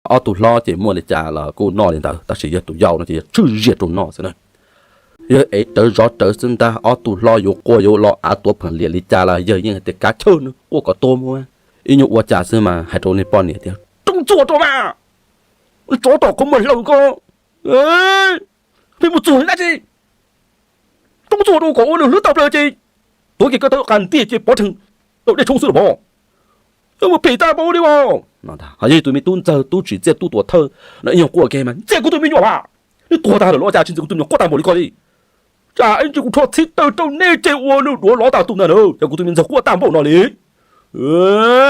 Ob tug hlob ces muaj li cas los kuj noj li ntawd, tab sis yog tus yau no ces yog tshwj ziag rau noj xwb na. Yog ev rawv zov rawv xwb ntag, ob tug hlob yuav quaj yuav lo av tuav pheem liam li cas los yawg yeej hais tias kav chawj no quaj kom tuag mus. Ib nyuag ua cas xwb mas hais rau niag poj niam tias, Rooj txuas rau mas, tsov tom qhov muag hlau ko, pheej mus txuag li dab tsi? Rooj txuas rau kom ua nws hlwb tawm plaws ces tuav kiag ko taw qas ntiag ces pov rhees rau dej tshoob xwb los mas. Mus phem tag npaum li as. Yog tus me tub ntxawg tub tsim txiaj tub tuam thawj no ib nyuag quaj kiag mas, Ntxias kuv tus me nyuam mas, neb tuag tag lawm los cas tsis ntxias kuv tus me nyuam quaj tag npaum li ko li? Tsam ib ntsis kuv rho txhib tawg rau neb ces ua nws duav lov tag tus ntag na, yog kuv tus me ntxawg quaj tag npaum no li.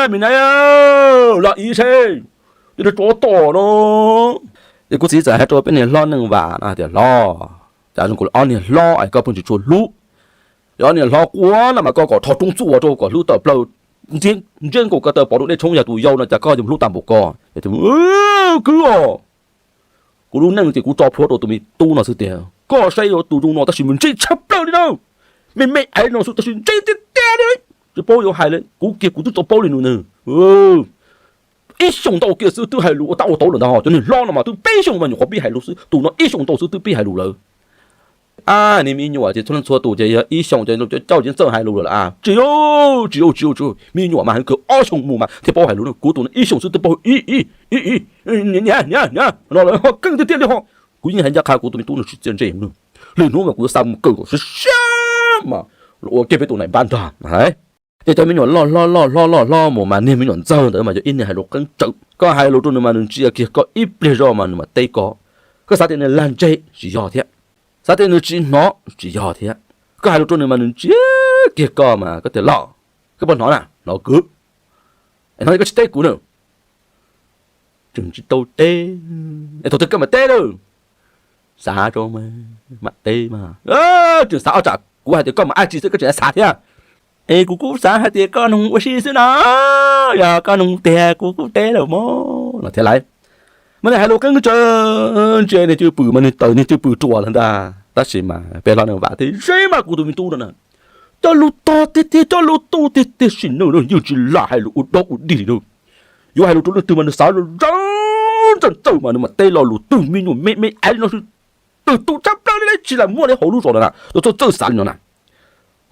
Me na, los ib seb, tsov tom no. Ces kuv txiv txawm hais rau peb niag hlob Neej Vam no tias, Hlob, cas zoo kuv ob niag hlob es koj pheej tsis tshua hlub? Yog ob niag hlob quaj no mas koj kom rho rooj txuas rau kom hlwb tawm plaws, ntsiab nkaus ko taw pov rau dej tshoob, yog tus yau no cas koj yuav hlub tag npaum ko? Kwv os, kuv lub neej ces kuv tso plhuav rau tus me tub no xwb tiag. Koj saib tus zoo no tab sis mas ntse tshaj plaws li na. Me me aiv no xwb tab sis ntse tiag tiag li. Tsis paub yuav hais li, kuv kiag kuv twb tau paub li nws na. Ib xyoos ntau kiag xwb twb hais lus ua tab ua tauv lawm ntag, cov niag hlob no mas twb peb xyoos mas nyuam qhuav pib hais lus xwb, tus no ib xyoos ntau xwb twb pib hais lus lawm. Niag me nyuam ces txhua leej txhua tus ces yog ib xyoos ces coj ces txawj hais lus lawm a. Tsis, tsis, tsis, tsis, me nyuam mas heev kawg, ob xyoos mus mas thiaj paub hais lus no, kuv tus no ib xyoos xwb twb paub ib, ib, ib, niam, niam, niam no lawm ho keej tiag tiag li ho. Kuv yeej hais ncaj qha kuv tus me tub no tsis txiaj ntsig, lwm hnub mas kuv yuav xa mus kaw kom siab siab mas los ua kiag peb tus nais npab ntag. Ces cov me nyuam loj hlob loj hlob loj hlob mus mas niag me nyuam ntxawg ntawd mas yog ib niag hais lus qeeb tsawv, koj hais lus rau nws mas nws ntsia kiag koj ib pliag zog mas nws mam teb koj. Koj xav tias nws lag ntseg tsis yog thiab, xav tias nws tsis hnov tsis yog thiab. Koj hais lus rau nws mas nws ntsia kiag koj mas koj tias, Los, koj puas hnov na? Hnov kwv. Es hnov koj tsis teb kuv na? Tseem tsis tau teb. Es thaum twg koj mam teb lawm? Xav rau mam teb mas. Tseem xav ob tsam kuv hais tias koj mam ab tsi xwb koj tseem xav thiab. Es kuv kuj xav hais tias koj noog ua si xwb no, yog koj noog tiag kuv kuj teb lawm mog no thiab lauj. Mas nws hais lus qeeb tsawv, ntsia niag cwj pwm mas nws tawm niag cwj pwm ruam lawm ntag, tab sis mas peb hlob Neej Vam thiaj zeb mas kuv tus me tub no na, coj lus tog tiag tiag, coj lus tu tiag tiag, sim neej yeej tsis lam hais lus ua dog ua dig li na. Yuav hais lus rau leej twg mas nws xav zoo ntxawm ntxawm mas nws mam teb lo lus. Tus me nyuam me me aiv li no twb tu tshaj plaws li, tsis lam muaj li hauv lub zos no na, txawj txawj xav li no na.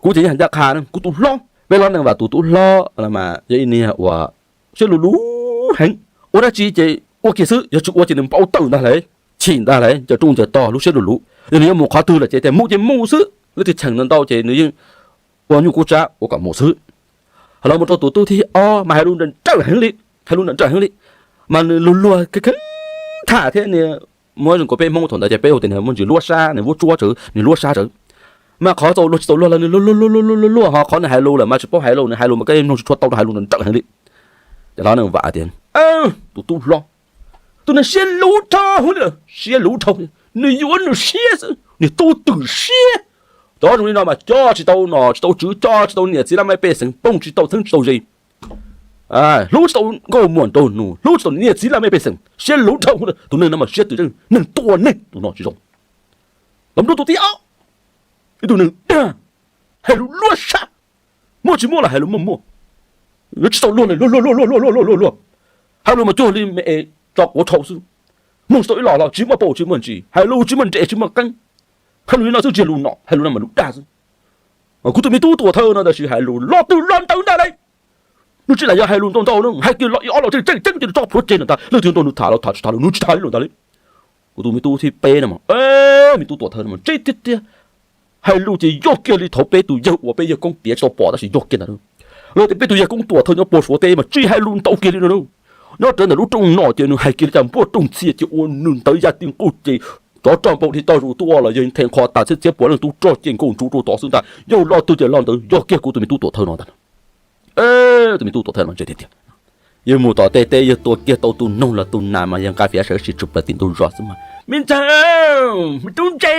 Kuv ces yeej hais ncaj qha, kuv tus hlob, peb hlob Neej Vam tus tub hlob mas yog ib niag uas siab luv luv heev, ua dab tsi ces ua kiag xwb, yog tsis ua ces nws npau taws ntag lauj, chim ntag lauj, ncaws rooj ncaws tog lub siab luv luv. Yog nws yuav mus qhov twg lawm ces tias mus ces mus xwb, leej twg cheem ntau ntau ces nws yeej ua nyuj kub tsab ua kom mus xwb. Ho los mus rau tus tub thib ob mas hais lus nrawm nrawm heev li, hais lus nrawm nrawm heev li, mas nws luag luag kheev kheev tham thiab nws muab zoo nkaus peb Hmoob thaum ntawd ces peb hu tias nws muaj ntsis luab sab, nws vuab tsuab tsawv, nws luab sab tsawv. Mas qhov txaus luag tsis txaus luag los nws luag luag luag luag luag luag, ho qhov nws hais lus lawm mas tsis paub hais lus, nws hais lus mas koj mloog tsis tshua tau, hais lus nrawm nrawm heev li. Ces hlob Neej Vam tias, tus tub hlob, tus neeg siab luv dhau li, siab luv dhau, nws yuav nws siab xwb, niag tub twm siab. Cov zoo li no mas coj tsis tau nom tsis tau tswv, coj tsis tau niam txiv laj mej pej xeem, poob tsis tau txheeb tsis tau ze, hlub tsis tau nkauj muam nraug nus, hlub tsis tau niam txiv laj mej pej xeem, siab luv dhau. Tus neeg no mas siab twm zeej, neeg tua neeg, tus no tsis zoo. Los rau tus thib ob, ib tug neeg dag, hais lus luab sab, muaj tsis muaj los hais lus muaj muaj, yuav tsis txaus luag, luag luag luag luag luag luag luag luag, hais lus mas cuag li me es tso quav tshau xwb, mloog tsis tau ib los los tsis muaj paus tsis muaj ntsis, hais lus tsis muaj nres tsis muaj qeeb, hais lus li no xwb tsis yog lus nom, hais lus no mas lus dag xwb. Kuv tus me tub tuam thawj no tab sis hais lus los twg los ntawd ntag lauj. Nws tsis lam yog hais lus ntau ntau, hais kiag los ib ob los tseeb tseeb ces nws tso plhuav ceg no ntag, leej twg nrog nws tham los tham, tsis tham los nws tsis tham li lawm ntag li. Kuv tus me tub thib peb no, me tub tuam thawj no mas ntse tiag tiag, hais lus ces yog kiag li thaum peb tus yawg uas peb yawg koob tiav tsis tau pom tab sis yog kiag ntag. Los tias peb tus yawg koob tuam thawj nyob puag Suav teb mas tsis hais lus ntau kiag li no. Nyob rawv ntawm lub rooj no ces nws hais kiag li cas npuaj rooj txhia ces ua nws ntawd yaj ti nquj ces tsov rog npau dhi toj zus tuaj los yawg theem qho tas txhiab txhiab puav leej tub rog ces nkaus ntsuv rau tod xwb ntag. Yog los twg ces los ntawd, yog kiag kuv tus me tub tuam thawj no ntag. Tus me tub tuam thawj no ntse tiag tiag. Yawg mus tom tej teb yawg tua kiag tau tus noog los tus nas mas yawg nqa fiav sawv tsis tshua plaws tim ntug zos xwb mas, me ntxawg, me tub ntse,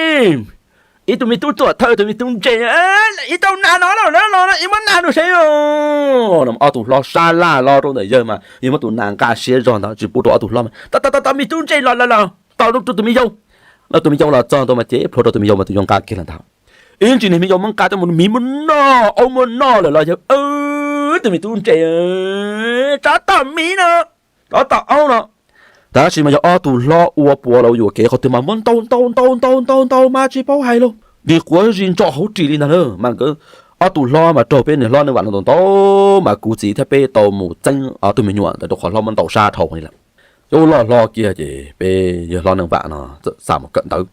ib tug me tub tuam thawj tus me tub ntse, ib tau nas no los los ib muab nas rau seb. Ob tug hlob sab laj los rau ntawm yawg mas yawg muab tus nas nqa siab zog ntawd tsis pub rau ob tug hlob mas, tau tau tau, me tub ntse los los los, tau rau tus me yau. Los tus me yau los txog ntawd mas ces plhuav rau tus me yau mas tus yau nqa kiag los ntag. Ib ntsis niag me yau muab nqa coj mus miv muab noj aub muab noj lawm los yawg, tus me tub ntse, tsov tom miv no, tsov tom aub no, Tab sis mas yog ob tug hlob ua puas los yuam kev qhov twg mas muab ntaus ntaus ntaus ntaus ntaus ntaus mas tsis paub hais lauj, nti quav zis ntso hauv ris li ntag na. Mas nkawd ob tug hlob mas raug peb niag hlob Neej Vam no ntaus ntaus mas kuv txiv thiab peb tau mus txeeb ob tug me nyuam ntawd rau qhov hlob muab ntaus sab dhau li lawm. Ces ua loj hlob kiag ces peb yawg hlob Neej Vam no txawm xav mus kawm ntawv.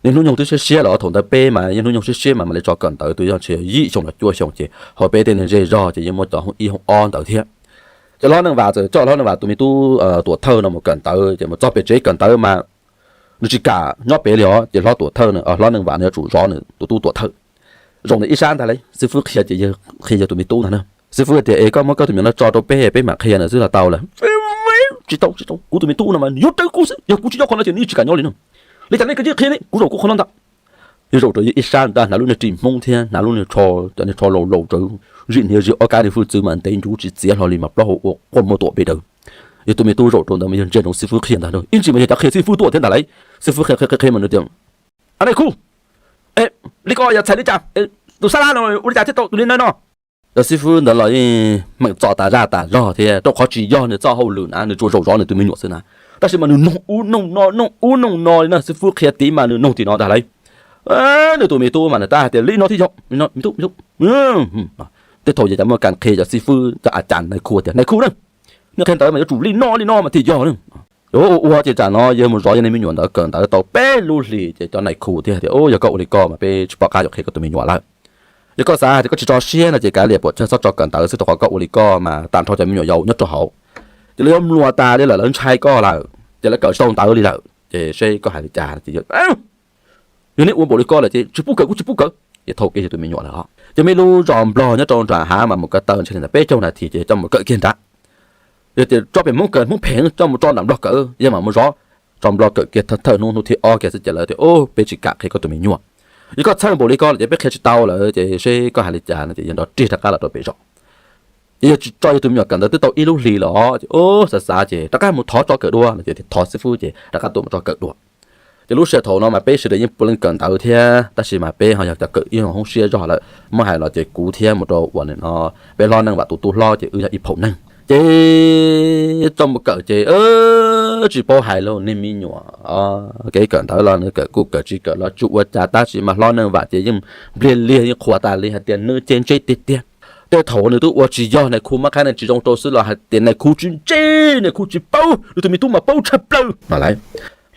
Niaj hnub nyoog twb siab siab los thaum ntawd peb mas niaj hnub nyoog siab siab mas mam li tso kawm ntawv, twb yog ntshe yim xyoo los cuaj xyoo ces hauv peb tej niag zej zog ces yeej muaj cov ib hoob ob ntawd thiab. Ces hlob Neej Vam txawm coj hlob Neej Vam tus me tub Tuam Thawj no mus kawm ntawv, ces mus txog pem tsev kawm ntawv mas nws tsis kam nyob pem li os. Ces hlob Tuam Thawj, hlob Neej Vam no yuav tsum zov nws tus tub Tuam Thawj. Zoo ntawm ib sab ntag lauj, xib fwb qhia ces yog qhia yog tus me tub ntag na. Xib fwb tias, Es koj muab koj tus me nyuam no tso rau peb, peb mam qhia nws xwb los tau lawm. Tsis tau, tsis tau, kuv tus me tub no mas yuav raws kuv xwb, yog kuv tsis nyob qhov no ces nws tsis kam nyob li no. Li cas nej kav tsij qhia ne, kuv zaum kuv qhov no ntag. Yog zaum rau yog ib sab ntag, hnav lub niag ris Hmoob thiab hnav lub niag tsho, cov niag tsho laus laus rawv, zim niag zim ob kab niag hwj txwv mas ntev ncuv tsis txiav hlo li mas plaub hau ua quaj muaj tuam pem dawv. Yog tus me tub zaum rau ntawd mas yog ntsia ntsoov xib fwb qhia ntag, ib ntsis mas yog cov qhia xib fwb tuaj thiab ntag lauj. Xib fwb qhia qhia qhia qhia mas nws tias, A, nais khu, li ko yog txhais li cas? Tus sab laj no ua li cas thiaj tau tus li no no? Cov xib fwb ntawd los yeej meem txom tas zaj tas zog thiab, rau qhov tsis yog nws txoj hauj lwm na, nws tsuas zaum zov nws tus me nyuam xwb na. Tab sis mas nws noog ub noog no noog ub noog no li na, xib fwb qhia tid mas nws noog tim no ntag lauj. Nws tus me tub mas nws tab hais tias li no thiaj yog, me tub, me tub. Tej thaum yog cov muaj kas qhia cov xib fwb cov a cas nais khu tias, Nais khu na, nej qhia ntawd mas yuav tsum li no li no mas thiaj yog na. Ua ua ces tsam no yawg mus zov yawg niag me nyuam ntawd kawm ntawv tau peb lub hlis ces cov nais khu thiaj tias, Yog koj ua li ko mas peb tsis pom qab yuav qhia koj tus me nyuam lawm. Yog koj xav tias koj tsis tso siab no ces kav liam, puam tsawg txhob tso kawm ntawv xwb, rau qhov koj ua li ko mas tag nrho cov me nyuam yaus nyob rau hauv ces lawv yuav mluas tas li lawm, lawv ntshai koj lawm, ces lawv kawm tsis tau ntawv li lawm. Ces seb koj hais li cas. Yog nej ua npaum li ko lawm ces tsis pub kawm kuj tsis pub kawm. Ces thau kiag yawg tus me nyuam lawm os. Ces muaj ib lub zos Nplog nyob rau nram hav mas mus ko taw ntshe li ntawm peb caug nas this ces coj mus kawm kiag nrad. Yog tias tso pem Hmoob kawm Hmoob phem, coj mus tso nram Nplog kawm, yog mam mus zov tso Nplog kawm kiag thawj hnub hnub thib ob kiag xwb ces lawv tias, Peb tsis kam qhia koj tus me nyuam. Yog koj txhawj npaum li ko lawm ces peb qhia tsis tau lawm ces seb koj hais li cas no ces yawg nrov rig rov qab los rau pem zos. Ces yawg tsis tso yawg tus me nyuam kawm ntawv twb tau ib lub hlis lawm os, ces xav xav ces rov qab mus thov tso kawm dua no ces thov xib fwb ces rov qab tuaj mus tso kawm dua. Ces lub sij hawm thaum no mas peb sawv daws yeej puav leej kawm ntawv thiab, tab sis mas peb ho yog cov kawm ib hoob siab zog lawm, muab hais los ces kuv thiab mus rau uas no peb hlob Neej Vam tus tub hlob ces wb yog ib phaum neeg. Ces tso mus kawm ces tsis paub hais lauj, niag me nyuam kev kawm ntawv los nws kawm kuj kawm, tsis kawm los tsis ua cas, tab sis mas hlob Neej Vam ces yeej npliag liag yeej qhuas tas li hais tias nws ces ntse tiag tiag. Tej thaum nws twb ua tsis yog nais khu mab qhab nees tsis zoo rau xwb los hais tias nais khu tsis ntse, nais khu tsis paub, nws tus me tub mas paub tshaj plaws no lauj.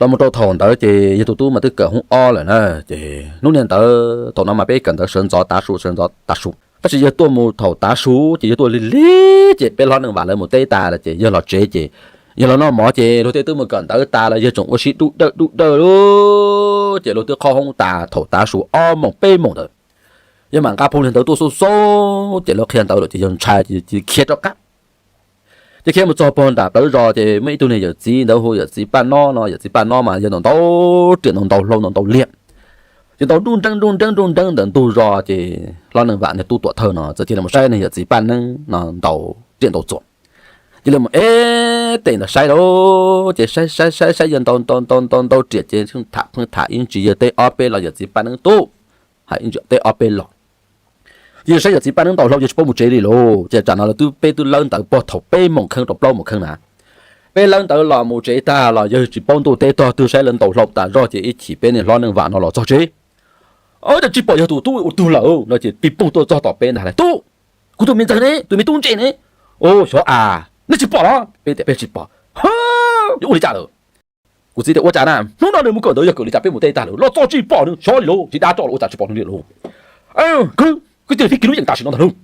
Los mus rau thaum ntawd ces yawg tus tub mas twb kawm hoob ob lawm na, ces hnub niaj ntawd thaum no mas peb kawm ntawv sawv ntxov tav su sawv ntxov tav su, tab sis yawg tuaj mus thaum tav su ces yawg tuaj lig lig ces peb hlob Neej Vam lawv mus teb tas lawm ces yawg los tsev ces yawg los noj mov ces luag tej twb mus kawm ntawv tas lawm, yawg tseem ua si dub dawj dub dawj lauj. Ces luag twb qhov hoob tas thaum tav su ob moos peb moos ntawd. Yawg mam nqa phau ntawv tuaj xauj xauj ces lawv qhia ntawv lawm ces yawg ntshai ces khiav rov qab. Ces khiav mus txog pog nram plawv zos ces muaj ib tug niag yawm txiv ntawd hu yawm txiv Paj Nob no, yawm txiv Paj Nob mas yawg ntaus ntaus riam ntaus ntaus hlau ntaus ntaus liag. Ces ntaus nruj nreeb nruj nreeb nruj nreeb ntawm ntug zos ces hlob Neej Vam niag tub Tuam Thawj no txawm cia li mus saib niag yawm txiv Paj Nob no ntaus riam ntaus txuas. Cia li mus ev tes ntawd saib lauj, ces saib saib saib saib yawg ntaus ntaus ntaus ntaus ntaus riam ces tham pheej tham ib ntsis yawg teb ob peb los yawm txiv Paj Nob tub, hais ib ntsis teb ob peb los. Ces yawg saib yawm txiv Paj Nob ntaus hlau yawg tsis paub mus tsev li lauj, ces tsam no lawv twb peb twb lawb ntawv puag thaum peb moos kheeb rau plaub moos kheeb na. Peb lawb ntawv los mus tsev tag los yawg tsis paub ntuj teb tog twg, saib lawv ntaus hlau tas zog ces ib chim peb niag hlob Neej Vam no los txog tsev. Ua cas tsis pom yawg tus tub ua tug lawm no ces tig poog tuaj txog tom peb ntag lauj. Tub, kuv tus me ntxawg ne, tus me tub ntse ne. Au, xyov a, nej tsis pom los? Peb tias peb tsis pom. Yuav ua li cas lawm? Kuv txiv tias ua cas na, hnub no nws mus kawm ntawv yog kawm li cas peb mus teb tag lawm los txog tsis pom nws, xyov li lauj, tsis dab tsoj los ua cas tsis pom nws li lauj. Kwv, kwv tij tib kiv lub yeem tam sim no ntag lauj.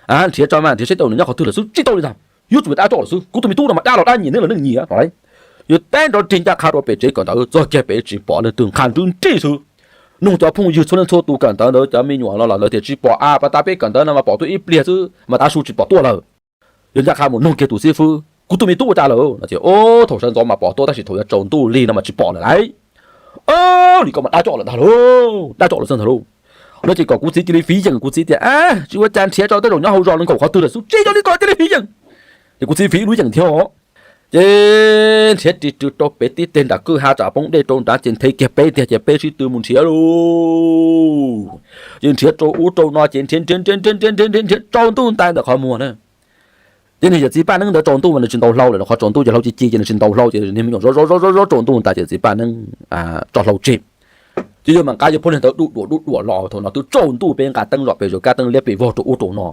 Nrhiav tso mas nrhiav saib tau nws nyob qhov twg lawm xwb, tsis tau li ntag. Yuav tsum dab tsoj lawm xwb, kuv tus me tub no mas dab los dab nyiam neeg los neeg nyiam no lauj. Yawg teb nrov rig ncaj qha rau pem tsev kawm ntawv txog kiag pem tsis pom leej twg, nqha nrwb nrij xwb. Noog cov phooj ywg txhua leej txhua tus kawm ntawv ntawd cov me nyuam los lawv tias tsis pom a, pas tas peb kawm ntawv no mas pom tuaj ib pliag xwb mas tav su tsis pom tuaj lawm. Yawg ncaj qha mus noog kiag tus xib fwb, kuv tus me tub ua cas lawm no ces, o, thaum sawv ntxov mas pom tuaj tab sis thaum yuav tsaus ntuj lig no mas tsis pom lawm lauj. Li ko mas dab tsoj lawm ntag lauj, dab tsoj lawm xwb ntag lauj. No ces kom kuv txiv cia li fiv yeem, kuv txiv tias, tsis ua cas, nrhiav tso tej zaum nyob hauv zos nkaum qhov twg lawm xwb, tsis yog li ko cia li fiv yeem. Ces kuv txiv fiv lub yeem thiab os. Ces nrhiav ris rwg rau pem tib teg nram kwj ha tsam poob dej rau nrad ces nthe kiag peb tiag ces peb sib tw mus nrhiav lauj. Ces nrhiav rau ub rau no ces nrhiav nrhiav nrhiav nrhiav nrhiav nrhiav tsaus ntuj ntais ntawm qhov muag na. Ces niag yawm txiv Paj Neeb ntawd tsaus ntuj mas nws tsis ntaus hlau lawm, qhov tsaus ntuj ces hlau ci ci ces nws tsis ntaus hlau ces niag me nyuam zov zov zov zov tsaus ntuj tas ces txiv Paj Neeb tso hlau tseg. Ces yog mas nqa yawg phauj niag ntawd duj duam duj duam los, thaum no twb tsaus ntuj peb nqa teeb zom pes zos kab teeb liab pes vog rau ub rau no.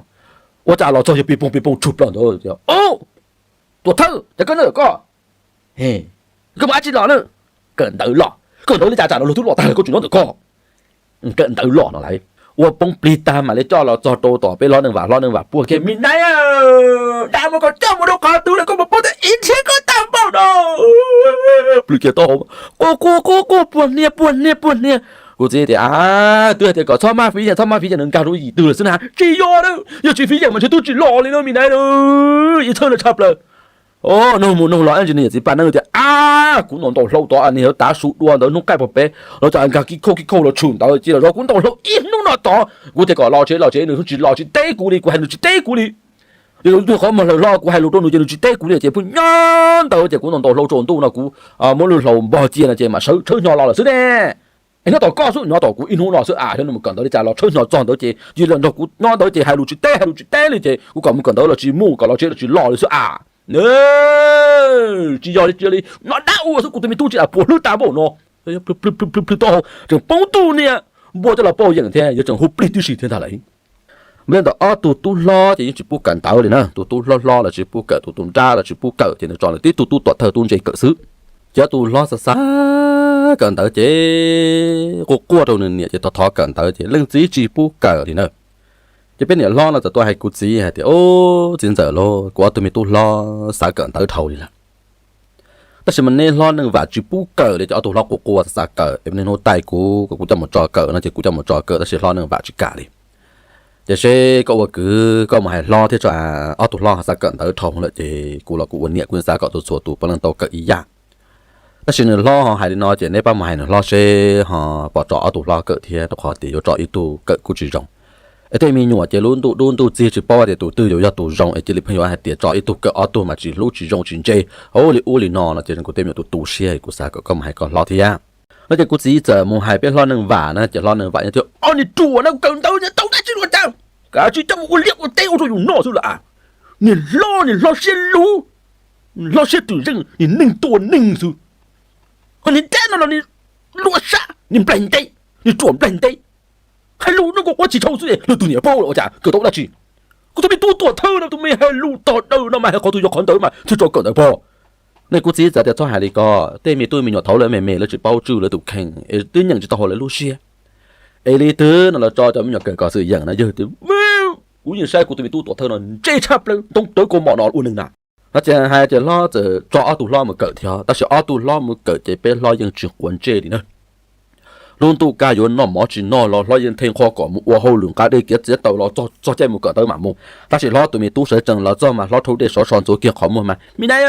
Ua cas los txog yog pis poog pis poog tshug plaws ntawd tias, Tuam thawj, cas koj nyob ntawm koj? Koj mus dab tsi los na? Kawm ntawv los. Kawm ntawv li cas tsam no luag twb los tag lawm koj tseem nyob ntawm koj? Kawm ntawv los no lauj. Ua poob plig tag mam li coj los txog rau tom peb hlob Neej Vam, hlob Neej Vam puag kiag, Me nai, dab muab koj coj mus rau qhov twg lawm koj mus poob tag ib nrhiav koj tag npaum no. Plhws kiag taub hau, Quaj quaj quaj quaj puag hnia puag hnia puag hnia. Kuv txiv tias, Twb hais tias kom txhob maj fiv yeem, txhob maj fiv yeem, nws nkag rau yim twg lawm xwb na. Tsis yog, yog tsis fiv yeem mas ntshe twb tsis los li no me nai. Ib txhawj no tshaj plaws. Nug mus nug los ntsis nws yawm txiv Paj Neeb tias, Ab, kuv ntaus ntaus hlau tod niag yuav tav su dua ntawd hnub qaij pog peb los txog nkag kib khauj kib khauj los tshwm ntawd cia los zov kuv ntaus hlau ib hnub no tod. Kuv tias kom los tsev los tsev nws tsis los tsis teb kuv li, kuv hais nws tsis teb kuv li. Yog tus qhov muag hlaws hlo kuv hais lus rau nws ces nws tsis teb kuv li ces pheej nyob ntawd ces kuv ntaus ntaus hlau tsaus ntuj no kuv muab lub hlau npog cia no ces mam sawv tshawb hnyo los lawm xwb ne. Es nyob tom koj xwb, nyob tom kuv ib hnub no xwb as, yog nws mus kawm ntawv li cas los tshawb hnyo txog ntawd ces cia li nrog kuv nyob ntawd ces hais lus tsis teb hais lus tsis teb li ces kuv kom mus kawm ntawv los tsis mus, kom los tsev los tsis los li xwb as. Tsis yog li cia li no dab ua xwb, kuv tus me tub tsis am puas hlwb tag npaum no. Plhws plhws plhws plhws taub hau tseem poob tug niag npua coj los pauj yeem thiab yuav tseem hu plig tib si thiab ntag lauj. Mas li ntawd ob tug tub hlob ces yeej tsis pub kawm ntawv li na, tus tub hlob hlob los tsis pub kawm, tus tus nrab los tsis pub kawm ces nws tso nws tib tug tub tuam thawj tub ntse kawm xwb. Ces ob tug hlob xav xav kawm ntawv ces quaj quaj rau nws niam ces thov thov kawm ntawv ces leej txiv tsis pub kawm li na. Ces peb niam hlob no txawm tuaj hais kuv txiv hais tias, Ub, txiv ntxawm lauj, kuv ob tug me tub hlob xav kawm ntawv dhau li lawm. Tab sis mas neb hlob Neej Vam tsis pub kawm li ces ob tug hlob quaj quaj xav xav kawm es niaj hnub taij kuv kom kuv coj mus tso kawm no ces kuv coj mus tso kawm tab sis hlob Neej Vam tsis kam li. Ces seb koj ua kwv koj mus hais hlob thiab tso, ob tug hlob ho xav kawm ntawv dhau lawm ces kuv los kuv ua niam kuv xav kom txhua txhua tus puav leej tau kawm ib yam. Tab sis nws hlob ho hais li no ces neb pab mus hais nws hlob seb ho puas tso ob tug hlob kawm thiab, rau qhov tias yuav tso ib tug kawm kuj tsis zoo. Es tej me nyuam ces lub ntuj dub ntuj txig tsis paub tias tus twg yuav yog tus zoo es cia li pheej yuav hais tias tso ib tug kawm ob tug mas tsis hlub tsis zoo tsis ntse, ua li ub li no no ces kuv tej me nyuam tu tu siab, kuv xav kom koj mus hais koj hlob thiab. No ces kuv txiv txawm mus hais peb hlob Neej Vam na ces hlob Neej Vam tias, Ob niag ruam na, kawm ntawv niag tau dab tsi los cas, kav tsij coj mus ua liaj ua teb ua rau yus noj xwb lawm as. Niag hlob, niag hlob siab luv, niag hlob siab twm zeej, niag neeg tua neeg xwb. Ho niag dab no los niag luaj sab, niag nplaig ntev, niag ruam nplaig ntev. Hais lus no kuj ua tsis dhau xwb es luag tus niam paub los ua cas kawm tau dab tsi. Kuv tus me tub tuam thawj no tus me hais lus tog daws no mas hais qhov twg yog qhov ntawd mas thiaj tso kawm ntawv pog. Ne kuv txiv txawm tias txhob hais li ko, tej me tub me nyuam thaud lawv me me lawv tsis paub tswj lawv tus kheej es twb nyeem tsis tau hauv lawv lub siab. Es li twg no lawv tso cov me nyuam kawm kom xwm yeem no yog tias kuv yeej saib kuv tus me tub tuam thawj no ntse tshaj plaws ntoo rawv kaus mom no ua neeg na. No ces hais tias hlob txawm tso ob tug hlob mus kawm thiab tab sis ob tug hlob mus kawm ces peb hlob yeej tsis quav ntsej li na. Lub ntuj kaj yuav noj mov tsis noj los hlob yeej the nqho kom mus ua hauj lwm nqa dej kiav txiav taws los txog caij mus kawm ntawv mam mus. Tab sis hlob tus me tub sawv tsees los txog mas hlob rhaub dej sov so ntxuav kiag qhov muag mas, Me nai,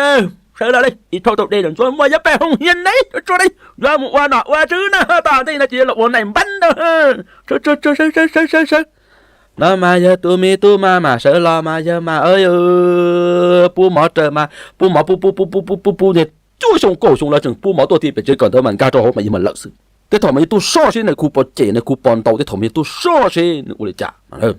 sawv los li, ib rhaub tau dej los ntxuav muag yuav peb hoos hias ne, tsuag li, yuav mus ua nom ua tswv na, tom ntej no ces yuav los ua nais npab ntawd. Sawv sawv sawv sawv sawv sawv. No mas yog tus me tub mas mam sawv los mas yog mas pub mov raws mas pub mov pub pub pub pub pub pub pub niag cuaj xyoo kaum xyoo los tseem pub mov tuaj tim pem tsev kawm ntawv mas nkag rau hauv mas yog mas lawm xwb. Tej thaum mas yog tub soj seb nws khu pos cem nws khu pos ntaus, tej thaum mas yog tub soj seb nws ua li cas no.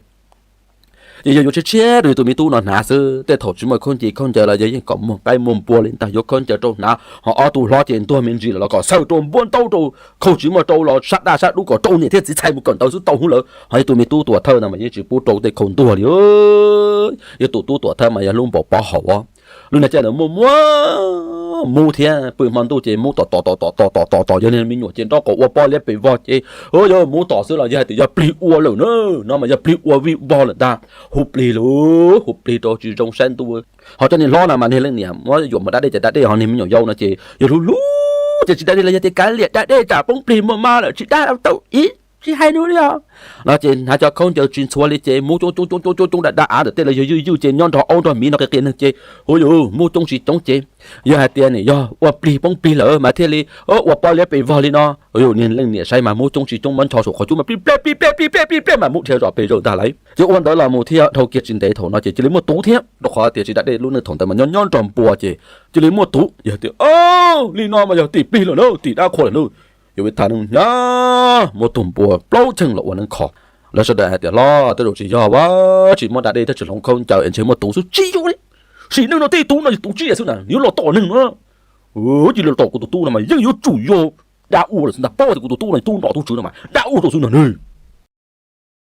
Ces yog yuav tshiab tshiab rau yog tus me tub no hnav xwb, tej thaum tsis muaj khaub ncaws khaub ncaws los yog yeej kom muag qaib muag npua li ntag, yuav khaub ncaws rau hnav, ho ob tug hlob ces ntuag me ntsis lawm los kom xaws rau npuab ntaub rau, khau tsis muaj rau los sab daj sab dub kom rau niam thiab txiv txhais mus kawm ntawv xwb tau hnub lawm. Ho yog tus me tub tuam thawj no mas yeej tsis pub rau tej khau ntuag li. Yog tus tub tuam thawj mas yog hlub npaum pov haum os. Lub niag caij ntawd muaj muaj mub thiab, pw hmo ntuj ces mub tom tom tom tom tom tom tom tom, yog niag me nyuam ces nrov qab ua pob liab pes vog ces, yog mub tom xwb los yog hais tias yog plig ua lawm na, no mas yog plig ua vij vog lawm ntag. Hu plig lauj, hu plig rau tsis zoo saib ntuj. Ho cov niag hlob no mas niag leej niam muab yuam mus da dej ces da dej, ho niag me nyuam yau no ces yog hlub hlub ces tsis da dej los yog tias kav liam da dej tsam poob plig muaj mob lawm tsis da tau ib, tsis hais nws li os. No ces hnav cov khaub ncaws tsis ntxhuav li ces mub coob coob coob coob coob da da av ntawm tej los yog ywj ywj ces nyob nrog aub nrog miv no qia qia neeg ces, hu yus mub coob tsis coob ces yog hais tias nim yog ua plig poob plig lawm mas thiaj li ua pob liab pes vog li no. Yus niag leej niam saib mas mub coob tsis coob mas ncho saum qhov cub mas plig plej plig plej plig plej plig plej mas mub dhia zom pes zaws ntag lauj. Ces ua ntawd los mus thiab dhau kiag tsis ntev thaum no ces cia li muaj tuv thiab, rau qhov tias tsis da dej lub neej thaum ntawd mas nyob nyob nrog npua ces cia li muaj tuv. Yog tias li no mas yog tim plig lawm na, tim dab qhua lawm na. Yog vim tas neeg nyob muaj tug npua plaub cheej los ua neeb kho. Lawv sawv daws hais tias hlob, tej zaum tsis yog a, tsis muab da dej thiab tsis hloov khaub ncaws es ntshe muaj tuv xwb tsis yog li. Sim neej no tej tub no yog tub tsiaj xwb na, nws yuav los tom neeg no. Ces los tom kuv tus tub no mas yeej yuav tsum yog dab ua lawm xwb ntag, paub tias kuv tus tub no tub nrov tub tswv no mas dab ua rau xwb no ne.